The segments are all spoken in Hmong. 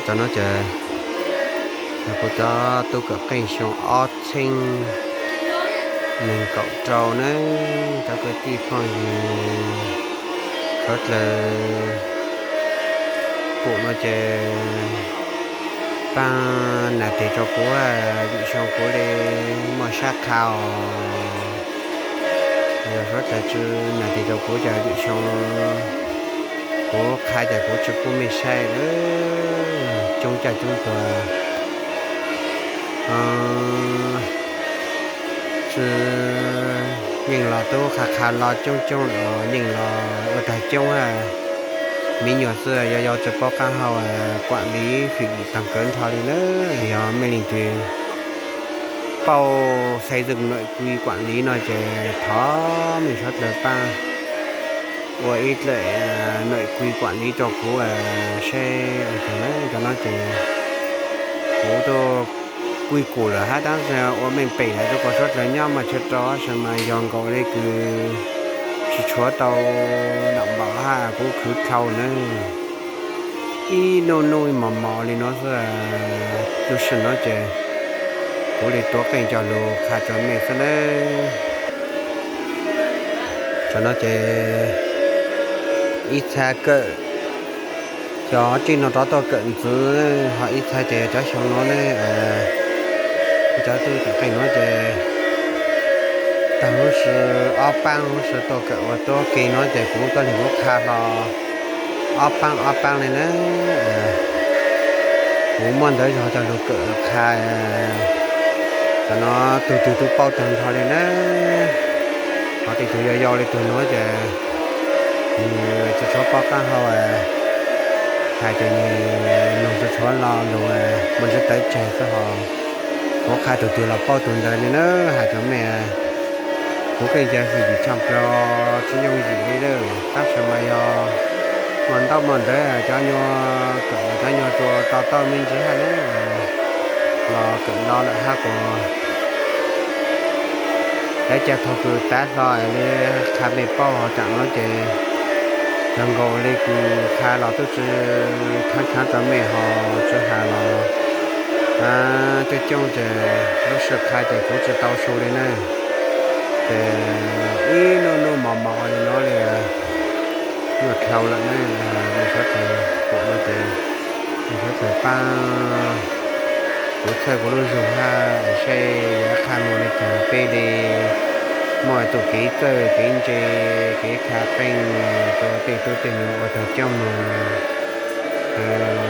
Tam no ces yog kuv cov tub kawm qeej xyoo ob txhiab nees nkaum rau na, cov kwv tij phooj ywg, suav dlawg pum no ces paab nas tes rau kuv, lwm xyoo kuv li muaj sab qha os. Yog suav dlawg tsi nas tes rau kuv ces lwm xyoo kuv qha ces kuv tsi pub mej saib lawm, coob caj coob tuag. Tsi yeej los tub qha qha los coob coob los yeej los ua tag coob, miv nyuam xwb, yog yau tsi paub qaab hau, kuam liv fim taag kawv nrho li na. Yog mej leej twg pauj xaiv zeej nawm kui kuam liv no ces thov mej suav dlawg paab ua ib dlaim nawm kui kuam liv rau kuv saib ua tag na. Cov no ces kuv tuaj kuj kum lawm hab tab sis ua meej pem lawm rau kom suav dlawg nyob mas tshuav rau, tab sis mas yog nkaus le kws tsi tshuav tau nram npaum hab kuv khwv dlhau na. Ib nub nub mos mos li no xwb, lub sij hawm no ces kuv li tuav qeej coj lug qha rau mej xwb nawb. Tam no ces ib txha kawm, cov tseem no rov tuaj kawm ntxiv, ho ib txha ces yog cov xyoo no ne, cov tub kawm qeej no ces taag lub sij ob paab lub sij tuaj kawm ua tuab ke no ces kuv tuaj leeg kuv qha hlo ob paab ob paab li na. Kuv muab ntawv zog coj lug kawm qha, tam no tug twg tub paub tag nrho li na. Ho tej tug yau yau li tug no ces nwg tsi tshuav paub qaab hau, hais tias nwg noog tsi tshuav lo lug muaj ntsis tawv tseg xwb ho. Kuv qha tug twg los paub tug ntawd li na, hais rau mej, kuv keej ca fwm yim tshaaj plaws tsi yooj yim li lawm, tab sis mas yog muaj ntaub muaj ntawv cov nyuas kawm cov nyuas tsuas to taub me ntsis hab na, los kawm lo lawm hab kuas lawv ca thaug kws tav hlo li qha mej paub ho tam no ces yog nkaus li kws qha los tub tsi khaav khaav rau mej ho tsi has los coob coob ces lub sij qha ces kuv tsi tau su li na. Ces ib nub nub mos mos li no li nyuaj dlhau lawm ne, mej suav dlawg pum no ces mej suav dlawg paab kuv txhawb kuv lub zug hab saib yuav qha moog li caag peb li muaj tug kev txawj kev ntse kev qha qeej rau tej tub tej nyuas ua tag coob moog.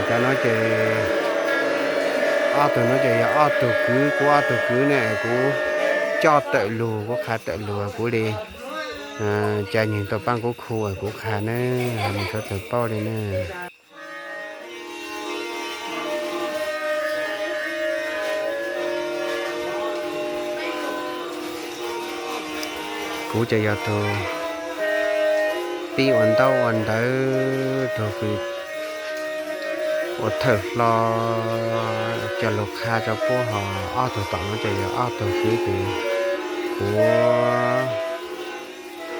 Cov no ces ob tug no ces yog ob tug kwv, kuv ob tug kwv ne, kuv coj tawm lug, kuv qha tawm lug, kuv li ca nyeeg tuaj paab kuv khu kuv qha ne, mej suav dlawg paub li ne. Kuv ces yog tug pib ua ntaub ua ntawv, tug kws ua thawj hlo coj lug qha rau puab ho ob tug tom no ces yog ob tug kwv ces kuv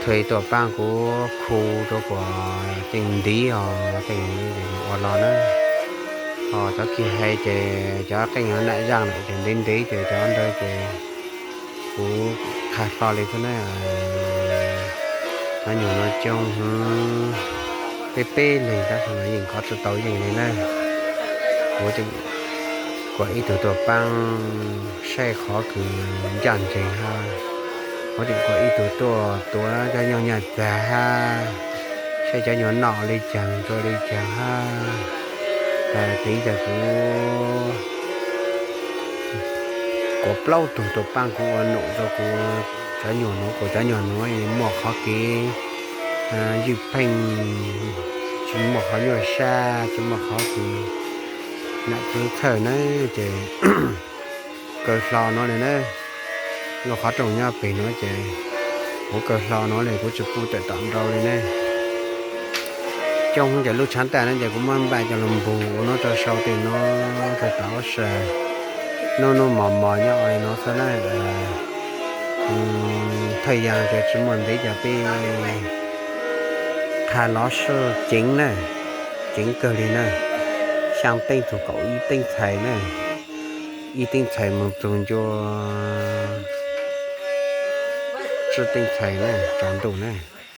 thuam tuaj paab kuv khu rau kuas tej ntiv os tej ua los na. Ho cov kig hais ces cov qeej nam zaaj lawm ces ntev ntev ces cov ntawd ces kuv qha hlo li xwb na. Cov nyuas no coob hwv, peb peb leeg tab sis mas yeej kov tsi tau yeej li na. Kuv tseem kuas ib tug tuaj paab saib qhov kws ncaj ncees hab, kuv tseem kuas ib tug tuaj tuav cov nyuj nyuj txag hab, saib cov nyuas noj li caag ua li caag hab. Txiv tas kuv kuas plaub tug tuaj paab kuv ua num rau kuv cov nyuas nuav, kuas cov nyuas nuav muaj qhov kev ywj pheej, tsi muaj qhov nyuaj sab, tsi muaj qhov kws nam txwv txhawj na. Ces kaw hlo nuav li na, lub qhov rooj nyob peg nuav ces kuv kaw hlo nuav li, kuv tsi pub tawm tom nraud li ne. Coob ces lub tshaav tag no ces kuv muab npaj coj lug npug ua nuav rau sau tej nuav rau tom huv si. Nub nub mos mos nyob ua li nuav xwb na. Thawj yaam ces tsi muaj ntev ces peb qha lov sib ceev na, ceev kawg li na. Caj teeb txug kaum ib teeb txhais na, ib teeb txhais moog txug ncua tsib teeb txhais na, tsaus ntuj na.